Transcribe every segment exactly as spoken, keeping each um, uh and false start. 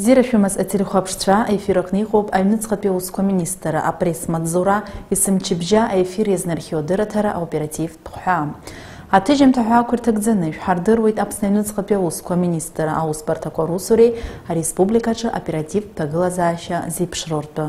Бзиара шәымаз, ателехәаԥшцәа, аефир аҟны иҟоуп аҩныҵҟатәи аусқәа министрра апресс-маҵзура, есымчыбжьа аефир иазнархиоу адырраҭара «Аоперативтә хҳәаа». Аҭыжьымҭа ҳәаақәа ирҭагӡаны ишәҳардыруеит Аԥсны аҩныҵҟатәи аусқәа министрра аусбарҭақәа русуреи ареспубликаҿы аоперативтә ҭагылазаашьа зеиԥшроу ртәы.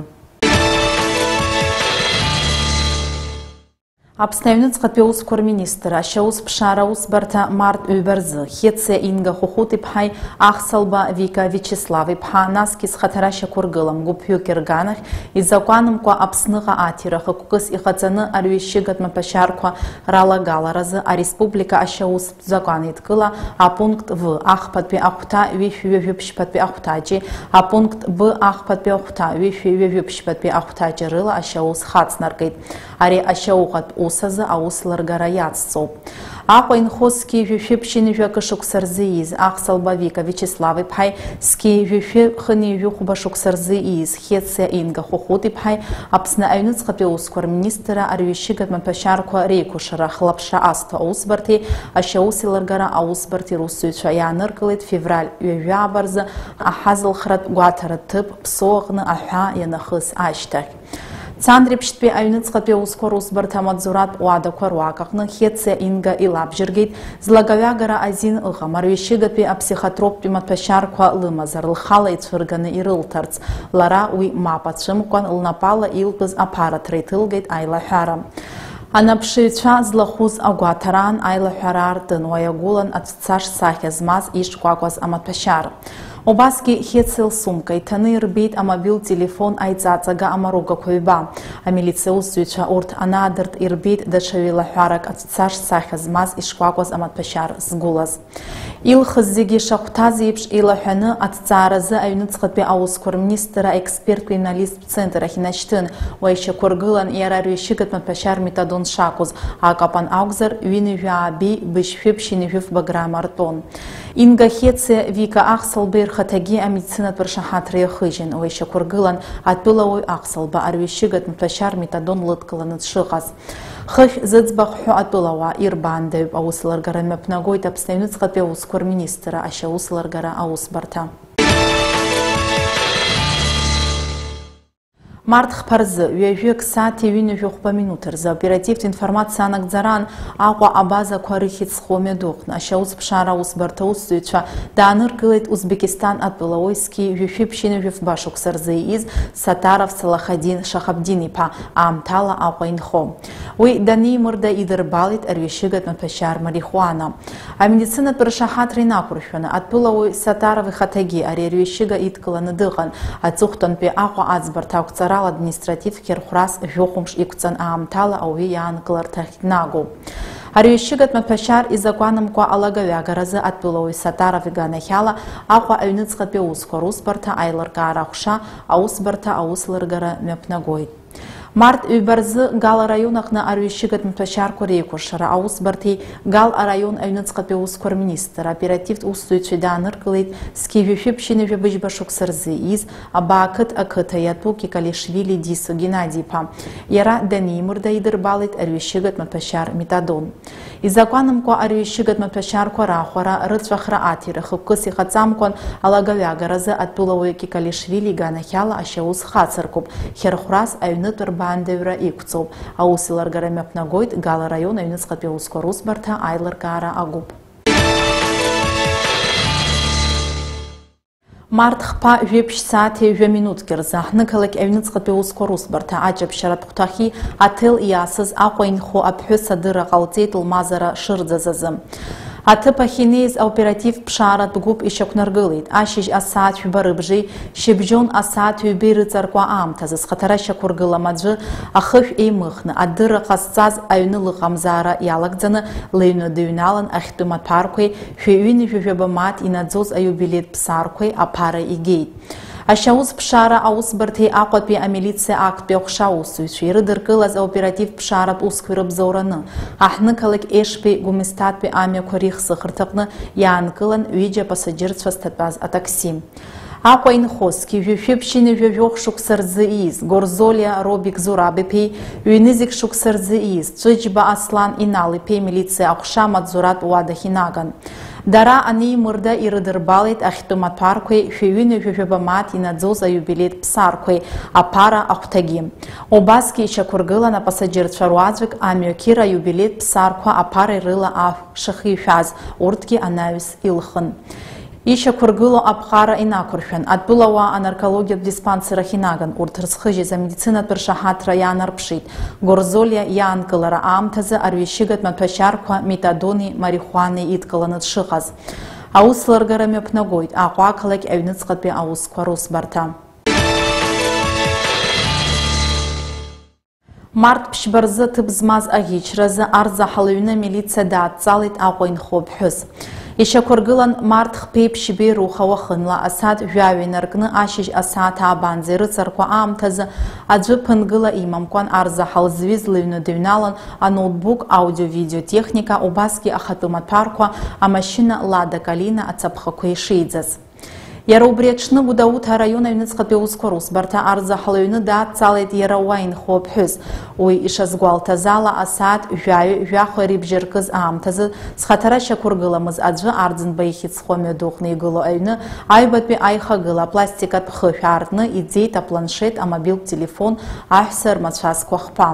Аԥсны аҩныҵҟатәи аусқәа рминистр, ашьаус ԥшаара аусбарҭа март ҩба рзы Хециа Инга Хәыхәыт-иԥҳаи Ахсалба Вика Виачеслав-иԥҳа, насгьы зхаҭара шьақәыргылам гәыԥҩык ирганахь изакәанымкәа Аԥсныҟа аҭира хықәкыс иҟаҵаны арҩашьыгатә маҭәашьарқәа ралагаларазы ареспублика ашьаустә закәан еидкыла апункт В ахԥатәи ахәҭа ҩышәи ҩажәи ԥшьбатәи ахәҭаҷи, апункт Б ахԥатәи ахәҭа ҩышәи ҩажәи ԥшьбатәи ахәҭаҷи рыла ашьаус хацнаркит. Ари ашьауҟатә ус азы аус лыргара иацҵоуп. Аҟәа инхо зқьи жәшәи ԥшьынҩажәи акы шықәса рзы ииз Ахсалба Вика Виачеслав-иԥҳаи зқьи жәшәи хынҩажәи хәба шықәса рзы ииз Хециа Инга Хәыхәыт-иԥҳаи Аԥсны аҩныҵҟатәи аусқәа рминистрра арҩашьыгатә маҭәашьарқәа реикәыршара хылаԥшра азҭо аусбарҭеи ашьаус еилыргара аусбарҭеи русзуҩцәа иааныркылеит февраль ҩажәи ааба рзы аҳазылхратә гәаҭаратә ҭыԥ Ԥсоу аҟны аҳәаа ианахыс ашьҭахь. Цандрыԥшьтәи аҩныҵҟатәи аусқәа русбарҭа амаҵзуратә уадақәа руак аҟны Хециа Инга илабжьыргеит, злагаҩагара азин ыҟам, арҩашьыгатәи аԥсихотроптәи маҭәашьарқәа лымазар, лхала ицәырганы ирылҭарц. Лара уи мап ацәымкәан, лнапала илтәыз аԥараҭра иҭылгеит аилаҳәара. Анаԥшыҩцәа злахәыз агәаҭараан аилаҳәара аартын, уа иагәылан ацәцаш сахьа змаз ишкәакәаз амаҭәашьар. Убасгьы Хециа лсумка иҭаны ирбеит амобилтә телефон аиҵаҵага амаругақәа ҩба. Амилициа усзуҩцәа урҭ анаадырт, ирбеит даҽа ҩеилаҳәарак ацәцаш сахьа змаз ишкәакәаз амаҭәашьар згәылаз. Илхыз зегьы шахәҭаз еиԥш еилаҳәаны, аҭҵааразы аҩныҵҟатәи аусқәа рминистрра аексперттә-криминалисттә центр ахь инашьҭын. Уа ишьақәыргылан иара арҩашьыгатә маҭәашьар метадон шакәыз, акапан акәзар, ҩынҩажәи ааби быжьшәи ԥшьынҩажәи фба грамм артәон. Инга Хециа Вика Ахсалбеи рхаҭагьы амедицинатә ршаҳаҭра иахыжьын. Уа ишьақәыргылан атәылауаҩ Ахсалба арҩашьыгатә маҭәашьар метадон лыдкыланы дшыҟаз. Хыхь зыӡбахә ҳәо атәылауаа ирбаандаҩуп, аус лыргара мҩаԥнагоит Аԥсны аҩныҵҟатәи аусқәа рминистрра ашьаус лыргара аусбарҭа. Март хԥа рзы, ҩажәи акы сааҭи ҩынҩажәи хәба минуҭ рзы оперативтә информациа анагӡараан Аҟәа абазақәа рыхьӡ зху амҩаду аҟны ашьаус ԥшаара аусбарҭа аусзуҩцәа дааныркылеит Узбекистан атәылауаҩ зқьи жәшәи ԥшьынҩажәи фба шықәса рзы ииз Сатаров Салахадин Шахабдин-иԥа, аамҭала Аҟәа инхо. Уи данеимырда идырбалеит арҩашьыгатә маҭәашьар марихуана. Амедицинатә ршаҳаҭра инақәыршәаны, атәылауаҩ Сатаров ихаҭагьы ари арҩашьыга идкыланы дыҟан. Аҵыхәтәантәи Аҟәа аӡбарҭа ақәҵарала административтә хьырхәрас жәохәымш иқәҵан аамҭала ауаҩы иаанкыларҭахь днагоуп. Арҩашьыгатә маҭәашьар изакәанымкәа алагаҩагаразы атәылауаҩ Сатаров иганахьала Аҟәа аҩныҵҟатәи аусқәа русбарҭа аилыркаара аҟәша аусбарҭа аус лыргара мҩаԥнагоит. Март ҩба рзы Гал араион аҟны арҩашьыгатә маҭәашьарқәа реикәыршара аусбарҭеи Гал араион аҩныҵҟатәи аусқәа рминистр оперативтә усзуҩцәеи дааныркылеит зқьи жәшәи ԥшьынҩажәи быжьба шықәса рзы ииз Абаақыҭ ақыҭа иатәу Кикалишвили Дисо Геннади-иԥа. Иара данеимырда идырбалеит арҩашьыгатә маҭәашьар метадон. Изакәанымкәа арҩашьыгатә маҭәашьарқәа раахәара, рыҵәахра, аҭира хықәкыс иҟаҵамкәан алагаҩагаразы атәылауаҩ Кикалишвили иганахьала ашьаус хацыркуп, хьырхәрас аҩнытә рбаандаҩра иқәҵоуп. Аус еилыргара мҩаԥнагоит Гал араион аҩныҵҟатәи аусқәа русбарҭа аилыркаара агәыԥ. Март хԥа жәеиԥшь сааҭи жәа минуҭки рзы аҳҭнықалақь аҩныҵҟатәи аусқәа русбарҭа аҷаԥшьаратә хәҭахьы аҭел иаасыз Аҟәа инхо аԥҳәыс адырра ҟалҵеит лмазара шырӡаз азы. Аҭыԥ ахь инеиз аоператив ԥшааратә гәыԥ ишьақәнаргылеит. Ашьыжь асааҭ жәба рыбжеи шьыбжьон асааҭ ҩбеи рыҵаркуа аамҭазы зхаҭара шьақәыргылам аӡәы ахышә еимыхны, адырра ҟазҵаз аҩны лыҟамзаара иалагӡаны лыҩны дыҩналан, ахьтәы маҭәарқәеи шәи ҩынҩажәи жәаба мааҭ инаӡоз аиубилеитә ԥсаарқәеи аԥара игеит. Ашьаус ԥшаара аусбарҭеи Аҟәатәи амилициа актәи аҟәша аусзуҩцәеи ирыдыркылаз аоператив ԥшааратә усқәа ирыбзоураны, аҳҭнықалақь Ешбеи Гәымсҭатәи амҩақәа реихсыӷырҭаҟны иаанкылан ҩыџьа апассаџьырцәа зҭатәаз атакси. Аҟәа инхо зқьи жәшәи ԥшьынҩажәи жәохә шықәса рзы ииз Горзолиа Робик Зураб-иԥеи, ҩ-нызқь шықәса рзы ииз Ҵәыџьба Аслан Инал-иԥеи милициа аҟәша амаҵзуратә уадахь инаган. Дара анеимырда ирыдырбалеит ахьтәы маҭәарқәеи шәи ҩынҩажәа жәаба мааҭ инаӡоз аиубилеитә ԥсарқәеи аԥара ахәҭагьы. Убасгьы ишьақәыргылан апасаџьырцәа руаӡәк амҩақьыра аиубилеитә ԥсарқәа аԥара рыла ашә шахишәаз, урҭгьы анаҩс илхын. Ишьақәыргыло аԥҟара инақәыршәан, атәылауаа анаркологиатә диспансер ахь инаган, урҭ рзхыжьыз амедицинатә ршаҳаҭра иаанарԥшит, Горзолиа иаанкылара аамҭазы арҩашьыгатә маҭәашьарқәа метадони марихуанеи идкыланы дшыҟаз. Аус лыргара мҩаԥнагоит Аҟәа ақалақь аҩныҵҟатәи аусқәа русбарҭа. Март ԥшьба рзы ҭыԥ змаз аӷьычразы Арзаҳал аҩны амилициа даадҵалеит Аҟәа инхо ԥҳәыс. Ишьақәыргылан март хԥеи ԥшьбеи руха уахынла асааҭ жәаҩа инаркны ашьыжь асааҭ аабанӡа ирыцаркуа аамҭазы аӡәы ԥынгыла имамкәан Арзаҳал зҩыз лыҩны дыҩналан, аноутбук, аудио-видео техника, убасгьы ахатәы маҭәарқәа, амашьына Лада Калина ацаԥхақәа ишеиӡаз. Иара убри аҽны Гәдоуҭа араион аҩныҵҟатәи аусқәа русбарҭа Арзаҳал аҩны даадҵалеит иара уа инхо аԥҳәыс. Уи ишазгәалҭаз ала, асааҭ жәаҩа жәаха рыбжьаркыз аамҭазы, зхаҭара шьақәыргыламыз аӡәы Арӡынба ихьыӡ зху амҩадуаҟны игылоу аҩны аҩбатәи аихагыла апластикатә хышә аартны иӡеит апланшет, амобилтә телефон, аҳәса рмацәазқәа хԥа.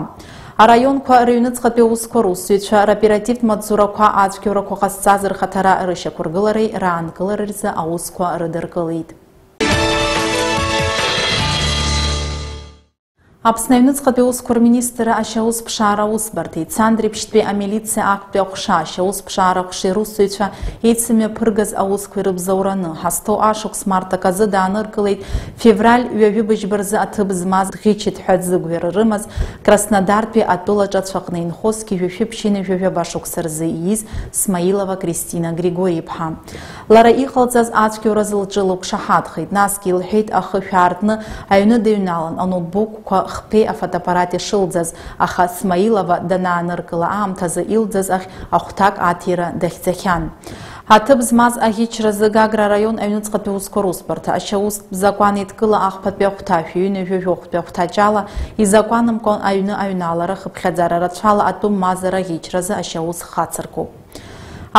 Араионқәа рыҩныҵҟатәи аусқәа русзуҩцәа роперативтә маҵзурақәа ацәгьоурақәа ҟазҵаз рхаҭара рышьақәыргылареи раанкылареи рзы аусқәа рыдыркылеит. Аԥсны аҩныҵҟатәи аусқәа рминистрра ашьаусԥшаара аусбарҭеи Цандрыԥшьтәи амилициа актәи аҟәша ашьаусԥшаара аҟәшеи русзуҩцәа еицымҩаԥыргаз аусқәа ирыбзоураны ҳазҭоу ашықәс март аказы дааныркылеит февраль ҩажәи быжьба рзы аҭыԥ змаз дӷьычит ҳәа зыгәҩара рымаз Краснодартәи атәылаҿы ацәаҟны инхо зқьи жәшәи ԥшьынҩажәи жәаба шықәса рзы ииз Смаилова Кристина Григори-иԥҳа. Лара иҟалҵаз ацәгьоуразы лҿы лықәшаҳаҭхеит, насгьы илҳәеит ахышә аартны аҩны дыҩналан, аноутбукқәа хԥеи афотоаппарати шылӡаз, аха Смаилова данааныркыла аамҭазы илӡаз ахь ахәҭак аҭира дахьӡахьан. Аҭыԥ змаз аӷьычразы Гагра араион аҩныҵҟатәи аусқәа русбарҭа ашьаустә закәан еидкыла ахԥатәи ахәҭа, шәи ҩынҩажәи жәохәтәи ахәҭаҷ ала изакәанымкәан аҩны аҩналара хыԥхьаӡара рацәала атәым мазара аӷьычразы ашьаус хацыркуп.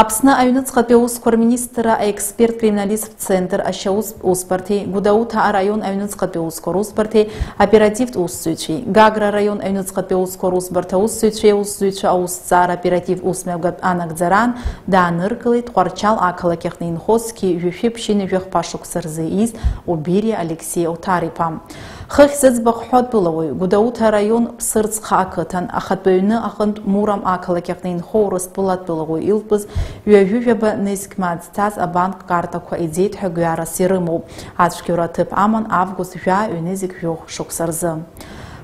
Аԥсны аҩныҵҟатәи аусқәа рминистрра аексперт-криминалисттә центр ашьаус усбарҭеи, Гәдоуҭа араион аҩныҵҟатәи аусқәа русбарҭеи оперативтә усзуҩцәеи, Гагра араион аҩныҵҟатәи аусқәа русбарҭа аусзуҩцәеи аусзуҩцәа аусҭҵаара оператив усмҩаԥгатә анагӡараан дааныркылеит Тҟәарчал ақалақь аҟны инхо зқьи жәшәи ԥшьынҩажәи хԥа шықәса рзы ииз Убириа Алексеи Оҭар-иԥа. Хыхь зыӡбахә ҳәоу атәылауаҩ, Гәдоуҭа араион Ԥсырӡха ақыҭан, ахатәы аҩны аҟынтә Мурам ақалақь аҟны инхо Урыстәыла атәылауаҩ илтәыз ҩажәи жәаба нызқь мааҭ зҭаз абанк картақәа иӡеит ҳәа гәҩарас ирымоуп. Ацәгьоура аҭыԥ аман август жәаа ҩнызқь жәохә шықәса рзы.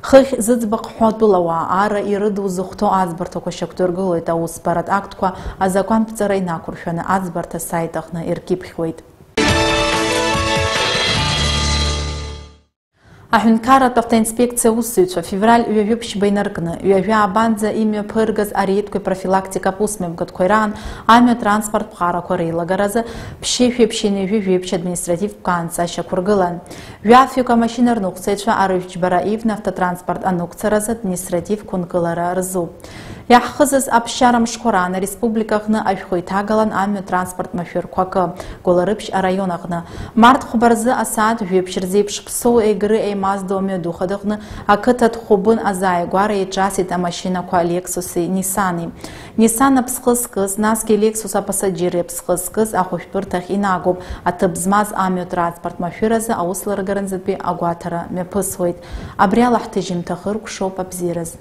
Хыхь зыӡбахә ҳәоу атәылауаа ара ирыду зыхәҭоу аӡбарҭақәа шьақәдыргылоит аусбаратә актқәа азакәанԥҵара инақәыршәаны аӡбарҭа асаит аҟны иркьыԥхьуеит. Аҳәынҭқарратә автоинспекциа аусзуҩцәа февраль ҩажәи ԥшьба инаркны, ҩажәи аабанӡа имҩаԥыргаз ареидқәеи профилактикатә усмҩаԥгатәқәеи раан амҩа транспорт ԥҟарақәа реилагаразы ԥшьышәи ԥшьынҩажәи жәиԥшь административтә қәаанҵа шьақәыргылан. Жәафҩык амашьына рныҟәцаҩцәа арыжәтә џьбара ивны автотранспорт анықәцаразы административтә қәынкылара рзуп. Иаҳхызыз аԥсшьара мшқәа раан ареспублика аҟны ашәҟәы иҭагалан амҩа транспорт машәырқәа акы, Гәыларыԥшь араион аҟны. Март хәба рзы асааҭ жәиԥшь рзеиԥш Ԥсоу Егры еимаздоу амҩадуха аҟны ақыҭа Ҭхәыбын азааигәара еиҿасит амашьынақәа Лексуси Ниссани. Ниссан аԥсҟы зкыз, насгьы Лексус апасаџьыри аԥсҟы зкыз ахәышәтәырҭахь инагоуп, аҭыԥ змаз амҩа транспорт машәыразы аус лыргаранӡатәи агәаҭара мҩаԥысуеит. Абри ала ҳҭыжьымҭа хыркәшоуп, абзиараз.